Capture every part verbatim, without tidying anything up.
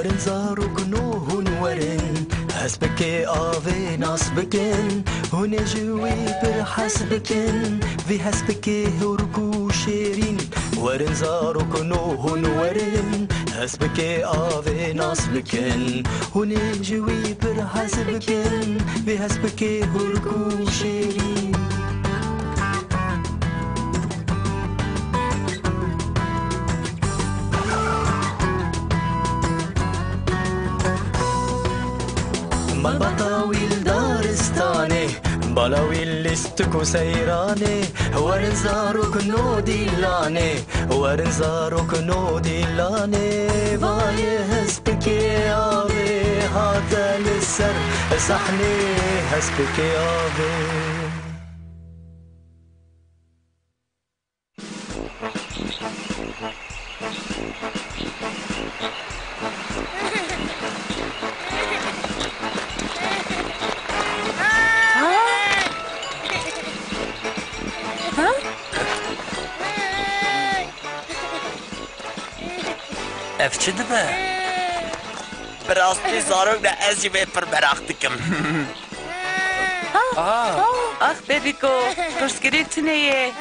Werin zarokno hûn werin, hespikê avê nas bikin, hûn ê ji wî pir hez bikin, vî hespikê hûrk û şêrîn. Werin zarokno hûn werin, hespikê avê nas bikin, hûn ê ji wî pir hez bikin, vî hespikê hûrk û şêrîn. Malbata wî li daristanê, bala wî lîstik û seyranê, werin zarokno dîlanê, werin zarokno dîlanê, vayê hespikê avê hate li ser sahnê, hespikê avê. Ev çi dibe? Bi rastî zarok ne, ez jî vê pir meraq dikim. Ah, ah. Ax bebîko, pirsgirêk tune ye.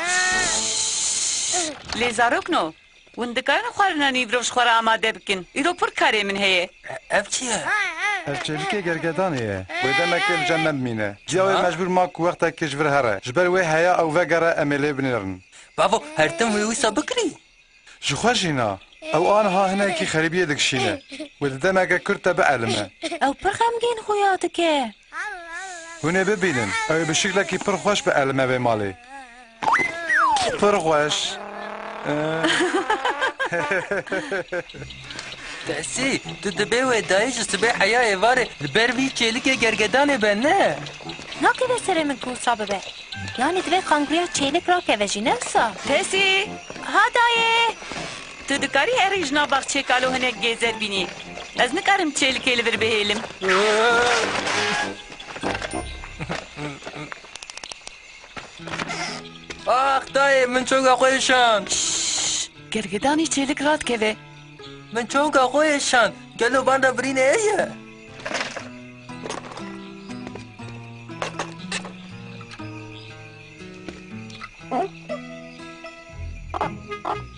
Lê zarokno, hûn dikarin xwarina nîvro ji xwe re amade bikin. Îro pir karê min heye. E, ev çi ye? Ev çêlikê gergedanê ye. Wê demekê li cem me bimîne. Ciya wê mecbûr ma ku wextekê ji vir here. Ji ber wê heya ew vegere em ê lê binêrin. Bavo, her tim wê wisa bikirî? Ji xwe jî na. Ew aniha hinekî xerîbiyê dikişîne. Wê di demeke kurt de bielime. Ew pir xemgîn xuya dike. Hûn ê bibînin. Ew ê bi şiklekî pir xweş bielime vê malê. Pir xweş. Tesî, tu dibê wê dayê ji sibê heya êvarê li ber vî çêlikê gergedanê be, ne? Nakeve serê min ku wisa bibe. Yanî divê qanguriya çêlik rakeve jî, ne wisa? Tesî! Ha dayê! Tu dikarî herî ji nav baxçeyê kalo hinek gêzer bînî. Ez nikarim çêlikê li vir bihêlim. Ax dayê, min çonga xwe şand. Şşş! Gergedanî çêlik radikeve. Min çonga xwe yê şand. Gelo van re birînê heye?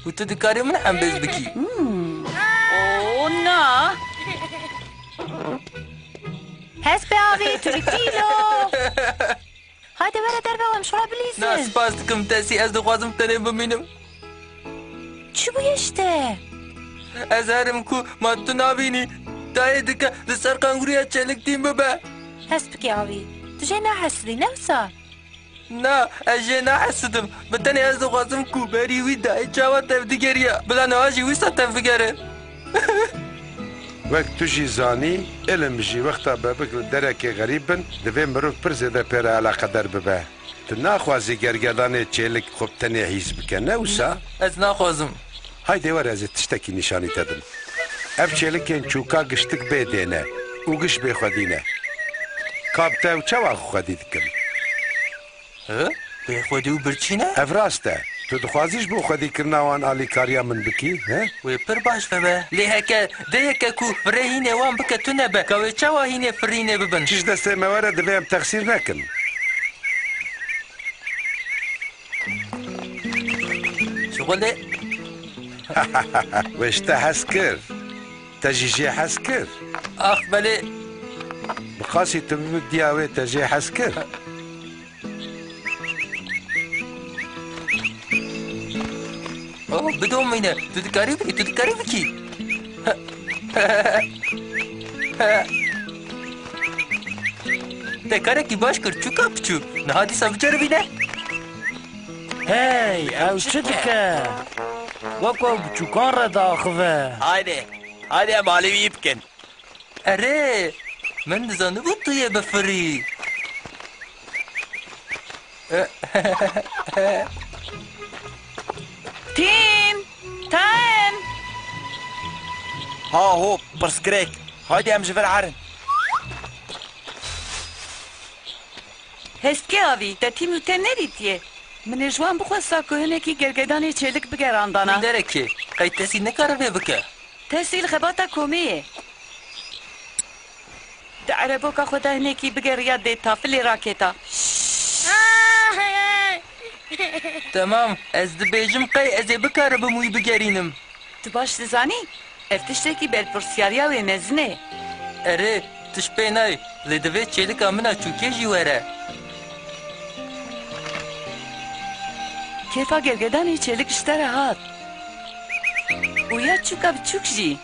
Û tu dikarî min hembêz bikî? Hmm. O na! Hespê avê, tu li kî lo? Haydi were derve, em ji xwe re bilîzin. Na, spas dikim Tesî, ez dixwazim tenê bimînim. Çi bûye ji te? Ez herim ku ma tu nabînî. Dayê dike li ser qenguriya çêlik tîm bibe. Hespikê avî, tu jê nahesidî, ne wisa? Na, ez jê nahesidim. Bi tenê ez dixwazim ku berî wî dayê çawa tevdigeriya, bila niha jî wisa tevbigere. Wek tu jî zanî, ilim jî wexta bebik li derekê xerîb bin, divê mirov pir zêde pê re eleqeder bibe. Tu naxwazî gergedanê çêlik xwe bi tenê hîs bike, ne wisa? Ez naxwazim. Haydê were ez ê tiştekî nîşanî te dim. Ev çêlikên çûka giştik bê dê ne û giş bê xwedî ne. Ka bi te ew çawa xwedî dikin? Hi? Bê xwedî û birçî ne? Ev rast e. Tu dixwazî ji bo xwedîkirina wan alîkariya min bikî, he? Wê pir baş vebe. Lê heke dê yeke ku firê hînê wan bike tune be, ka wê çawa hînê firînê bibin? Çi ji destê me were divê em texsîr nekin. Şixulê. Wê ji te hez kir. Te jî jê hez kir. Ax belê. Bi qasî tu bibî diya wê te jê hez kir. Oh, bidomîne. Tu dikarî bikî, tu dikarî bikî. Te karekî baş kir, çûka piçûk. Niha dîsa biceribîne. Hey, ew çi dike? Wek ew biçûkan re diaxive. Haydi, haydi em alî wî bikin. Erê, min dizanibû tu yê bifirî. Tîm! Time! Ha hop, pirsgirêk. Haydi em ji vir herin. Hespikê avî, te tîm li te nedîtiye. Min ê ji wan bixwesta ku hinekî gergedanê çêlik bigerandana. Wî derekê, qey Tesî nikare vê bike? Tesî li xebata komê ye. Di ereboka xwe de hinekî bigeriya dê tafilê raketa. Temam, ez dibêjim qey ez ê bikaribim wî bigerînim. Tu baş dizanî, ev tiştekî berpirsiyariya wê mezin e. Erê, tişt pê nayê, lê divê çêlika min a çûkê jî were. Kêfa gergedanê çêlik ji te re hat. Û ya çûka biçûk jî.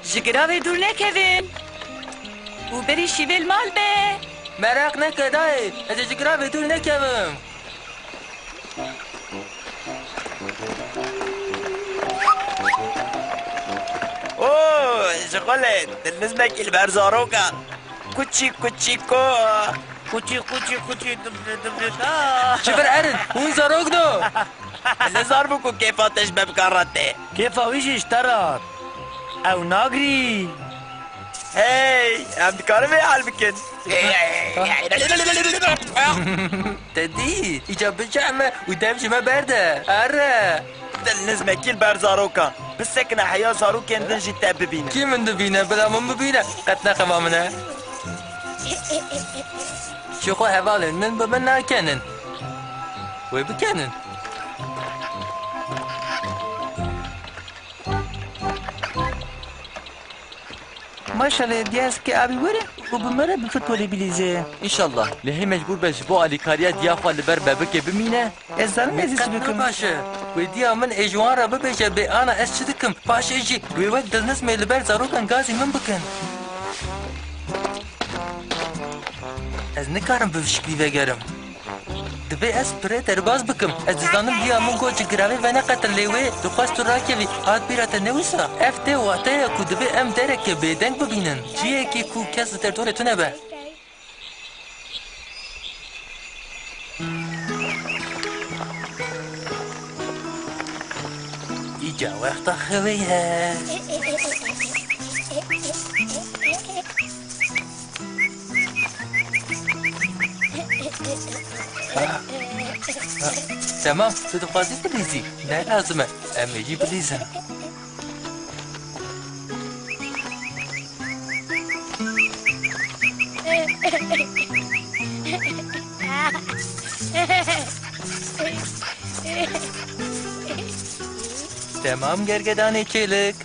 Ji giravê dûr nekevin. Û berî şîvê li mal be. Meraq neke dayê, ez ê ji giravê dûr nekevim. Oo, ji xwe lê dilnizmekî li ber zarokan. Kuçî kuçî ko. Kuçî kuçî kuçî dibri dibri da. Çi vir erin? Hûn zarok do. Nizar bû ku kêfa te ji me bikar re tê. Kêfa wî jî ji te re hat. Ew nagirî. Hey, em dikarin vê hal bikin. Te dî, îca bicehme û dev ji me berde. Erre. Dilnizmekî li ber zarokan. Bisekine heya zarokên din jî te bibînin. Kî min dibîne, bila min bibîne. Qet ne xema min e. Ji xwe hevalên min bi min nakenin. Wê bikenin. Maşallah, diya ez ke avî were û bi me re bi futbolê bilîze. Înşallah. Lê hê mecbûr be ji bo alîkariya diya xwe li ber bebikê bimîne? Ez zanim ez ê çi bikim. Qet ne baş e. Wê diya min ê ji wan re bibêje bê ana ez çi dikim. Paşê jî wê wek dilnizmê li ber zarokan gazî min bikin. Ez nikarim bi vişklî vegerim. Divê ez pirê derbas bikim. Ez dizanim diya min got ji giravê veneqetin lê wê dixwest tu rakevî. Hat bîra te ne wisa? Ev tê wateya ku divê em dereke bêdeng bibînin. Cihekî ku kes li derdorê tune be. Îca wexta xewê ye. Temam, tu dixwazî bilîzî? Ne lazim e, em ê jî bilîzin. Temam gergedanê çêlik.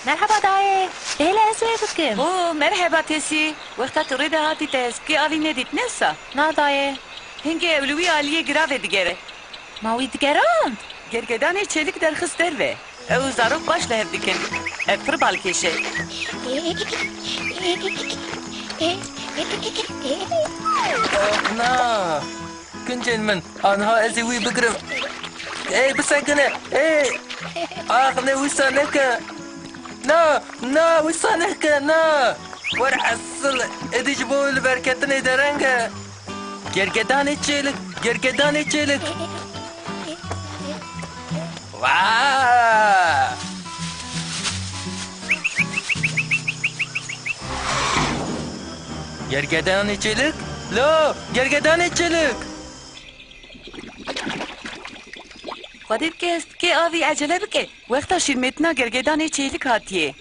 Merheba dayê. Hêle ez wê bikim. Oo, merheba Tesî. Wexta tu rê de hatî te heskê avî nedît, ne wisa? Na dayê. Hingê ew li wî aliyê giravê digere. Ma wî digerand? Gergedanê çêlik derxist derve. Ew û zarok baş li hev dikin. Ev pir balkêş e. Na. Kincên min, anha ez ê wî bigirim. Ê, bisekine, ê! Ax, ne wisa neke. Na, na, wisa neke, na. Wer esil, êdî ji bo wî li berketinê dereng e. Gergedanê çêlik, gergedanê çêlik. Wa! Gergedanê çêlik? Lo, gergedanê çêlik! Xwedê bike hestikê avî ecele bike. Wexta şîrmêtina gergedanê çêlik hatiye.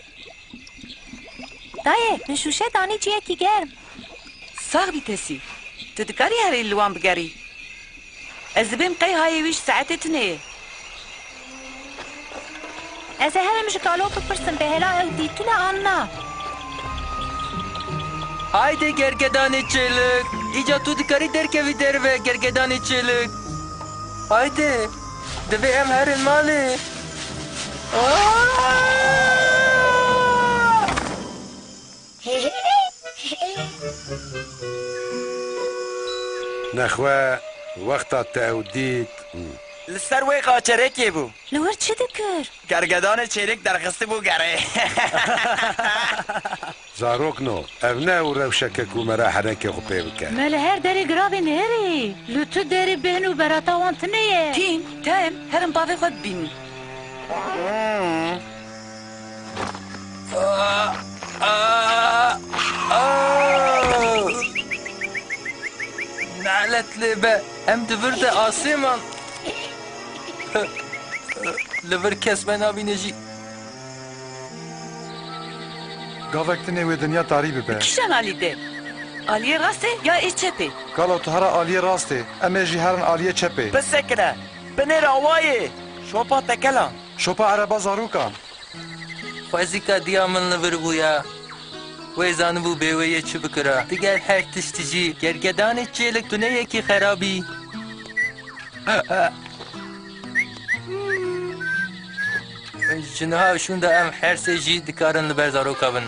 Dayê, min şûşe danî ciyekî germ. Sax bî Tesî. Tu dikarî herî li wan bigerî. Ez dibêm qey hayê wî ji saetê tune ye. Ez ê herim ji Kalo bipirsim, bêhela ew dîtine an na. Haydi gergedanê çêlik. Îca tu dikarî derkevî derve gergedanê çêlik. Haydi. Divê em herin malê. Aa! Nexwe, wexta te ew dît. Li ser wê xaçerekê bû. Li wir çi dikir? Gergedanê çêlik derxistibû gerê. Zarokno, ev ne ew rewşek e ku me re herekê xwe pê bike. Me li her derê giravê nihêrî. Li tu derê bêhn û berata wan tune ye. Tîn, tem, herin bavê xwe bibînin. Nalet lê be, em di vir de asê man. Li vir kes me nabîne jî. Gavek dinê wê dinya tarî bibe. Kîjan alî de? Aliyê rastê ya ê çepê? Galo tu here aliyê rastê, em ê jî herin aliyê çepê. Bisekine! Binêr awayê! Şopa tekelan! Şopa ereba zarokan! Xwezîka diya min li vir bûya. Wê zanibû bê wê yê çi bikira. Diger her tişt jî gergedanê çêlik tu ne yekî xerabî. Ji niha û şûnda em her sê jî dikarin li ber zaroka bin.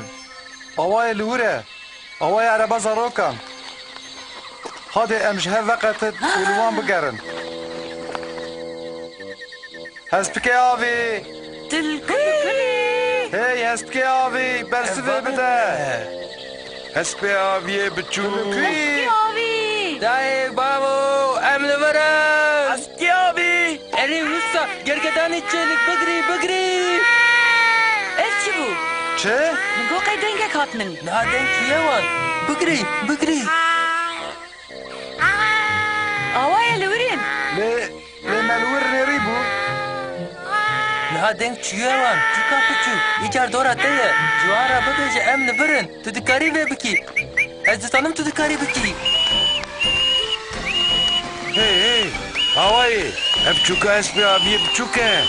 Awayê li wir e. Awayê ereba zarokan. Hadê em ji hev veqetin û li wan bigerin. Hespikê avê! Tilkî! Hey, hespikê avê, bersivê bide! Hespê aviyê biçûk! Tilkî avî! Dayê, bavo, em li vir in! Hespikê avî! Erê, wisa, gergedanê çêlik, bigirî, bigirî! Ev çi bû? Çi? Min got qey dengek hat min. Niha deng çûye wan. Bigirî, bigirî! Awayê li wir in. Lê, lê me li wir nêrî bû. Niha deng çûye wan. Çûka piçûk. Îcar dora te ye. Ji wan re bibêje em li vir in. Tu dikarî vê bikî. Ez dizanim tu dikarî bikî. Hey, hey. Awayê. Ev çûka hespê aviyê biçûk e.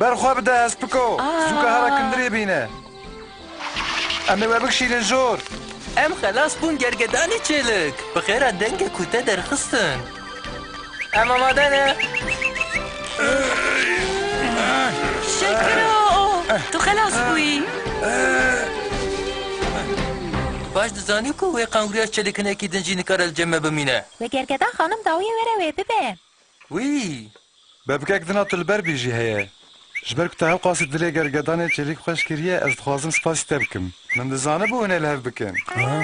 Ber xwe bide hespiko. Aa. Zûka here kindirê bîne. Em ê we bikişînin jor. Em xelas bûn gergedanê çêlik. Bi xêra dengê ku te derxistin. Em amade ne. Şekiro! Tu xelas bûyî. Baş dizanî ku wê qenguriya çêlik hinekî din jî nikare li cem me bimîne. Wê gergedan xanim dawiyê were wê bibe. Wî! Bebikek dina tu li ber bî jî heye. Ji ber ku te hewqasî dilê gergedanê çêlîk xweş kiriye, ez dixwazim spasî te bikim. Min dizanibû hûn ê li hev bikin. Ha?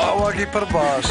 Awakî pir baş.